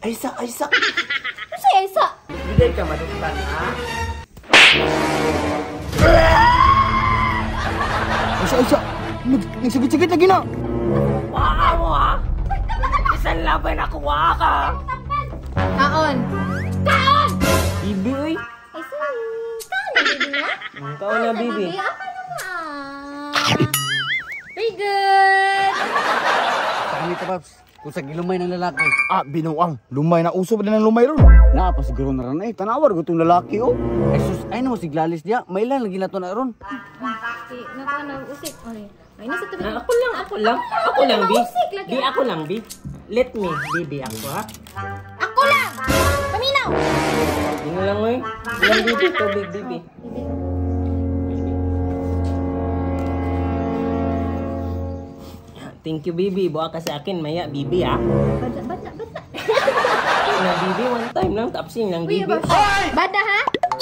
Aysa, aysa. Unsay aysa? Biday ka maduktan, ha? Aysa, aysa. Nagsigit-sigit lagi na. Waa mo, ha? Isang laban ako, waa ka. Kaon. Kaon! Bibi, uy. Ay, sorry. Kaon na, bibi na? Kaon na, bibi. Ako na nga. Very good. Saan ito, Paps? Kung sa gilumay ng lalaki. Ah, binuang. Lumay na uso pa din ang lumay ron. Naa pa siguro na ron eh. Tanawar ko itong lalaki, oh. Ay sus, ay naman siglalis niya. May ilan lagi na to na ron. Nakuha na, usik. Ay, ay, nasa tabi. Ah, ako lang, ako lang. Ako lang, bi. Usik lagi. Bi, ako lang, bi. Let me, bibi, ako, ha? Ako lang! Paminaw! Yun lang, oy. Lang, bibi. Tubig, bibi. Bibi. Thank you, bibi. Buha ka sa akin, maya, bibi, ha? Bada, bada, bada. Na, bibi, one time lang. Tapsin lang, Uy, bibi. ba? Bada, ha?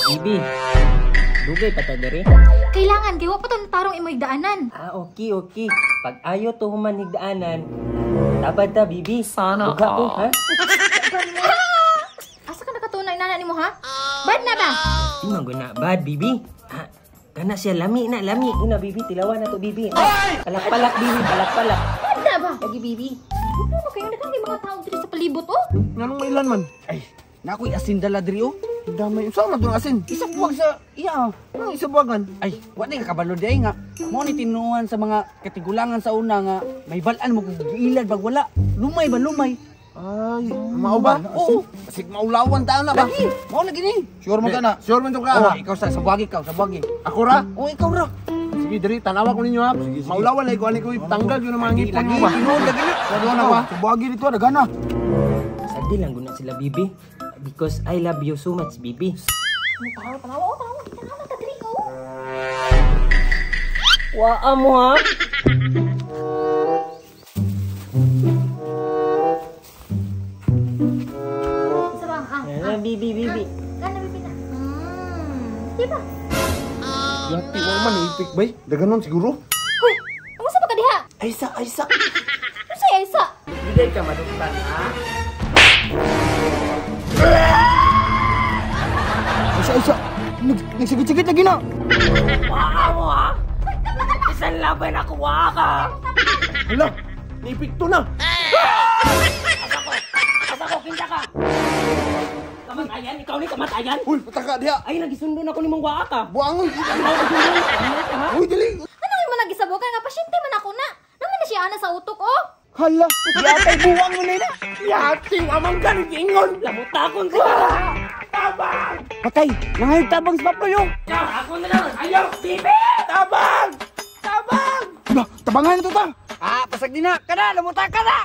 Bibi, dugay pa ta diri. Kailangan, kay wa pa to tarong imoy daanan. Ah, okay, okay. Pag ayo to human higdaanan, tabad ta, bibi. Sana. Buka ko, ha? Asa ka nakatunay nana nimo, ha? Bad na ba? Di man guna bad, bibi. Ha? Kana siya, lami na, lami. Una, bibi, tilawan na to, bibi. Palak-palak, bibi, palak-palak. Bad na ba? Lagi, bibi. Ano ba kayo? Nagkang mga tao diri sa palibot, oh? Nganong mailan man? Ay, nakoy asin dala diri, oh. Damay. Saan na doon asin? Isa buwag sa iya. Anong isa buwagan? Ay, wa na kabalo di ay nga. Mao ni tinuan sa mga katigulangan sa una nga may balaan mo kung giilad bag wala. Lumay ba lumay? Ay, mao ba? Oo. Basig maulawan taon na ba? Lagi, mao lagi ni. Sure man ka na? Sure man to ka? Oh, ikaw sa buwagi ikaw, sa buwagi. Ako ra? Oh, ikaw ra. Sige, diri, tanawa ko ninyo ha. Sige, sige. Maulawan lagi ko ani ko tanggal yun ang mga ngipon Lagi, mo ba? tinuod lagi ni. Wala na ba? Sa buwagi dito, dagana. Sagdi lang guna sila, bibi. Because I love you so much, bibi. Tanawa, tanawa, oh, tanawa. Tanawa ta diri, oh. Waa mo, ha? Isa ba? Ah, Ah, bibi, bibi. Kana bibi na. Di ba? Yati mo man ipik bay. Daganon siguro. Hoy, ang sa ba ka diha? Aysa, aysa. Unsay aysa? Biday ka maduktan, ha? Aysa, aysa. Nagsigit-sigit lagi na. Waa mo, ha? Isang laban ako, waa ka. Hala, naipikto na. Asa ko, kinta ka. Kamatayan, ikaw ni kamatayan. Uy, pataka diha. Ay, nagisundo na ko ni mong waa ka. Buangon. Ha? Uy, dili. Ano yung mga nagisabokan nga pasyente man ako na. Naman na siya ana sa utok, oh. Hala, yatay buwang mo na ina. Yati, amang ganit ingon. Lamutakon ko. Tabang! Patay, nangayog tabang sa paplo yo. Ako na lang. Ayaw, bibi! Tabang! Tabang! Hala, tabangan na to ta. Ah, pasag din na. Kana, lamuta ka na.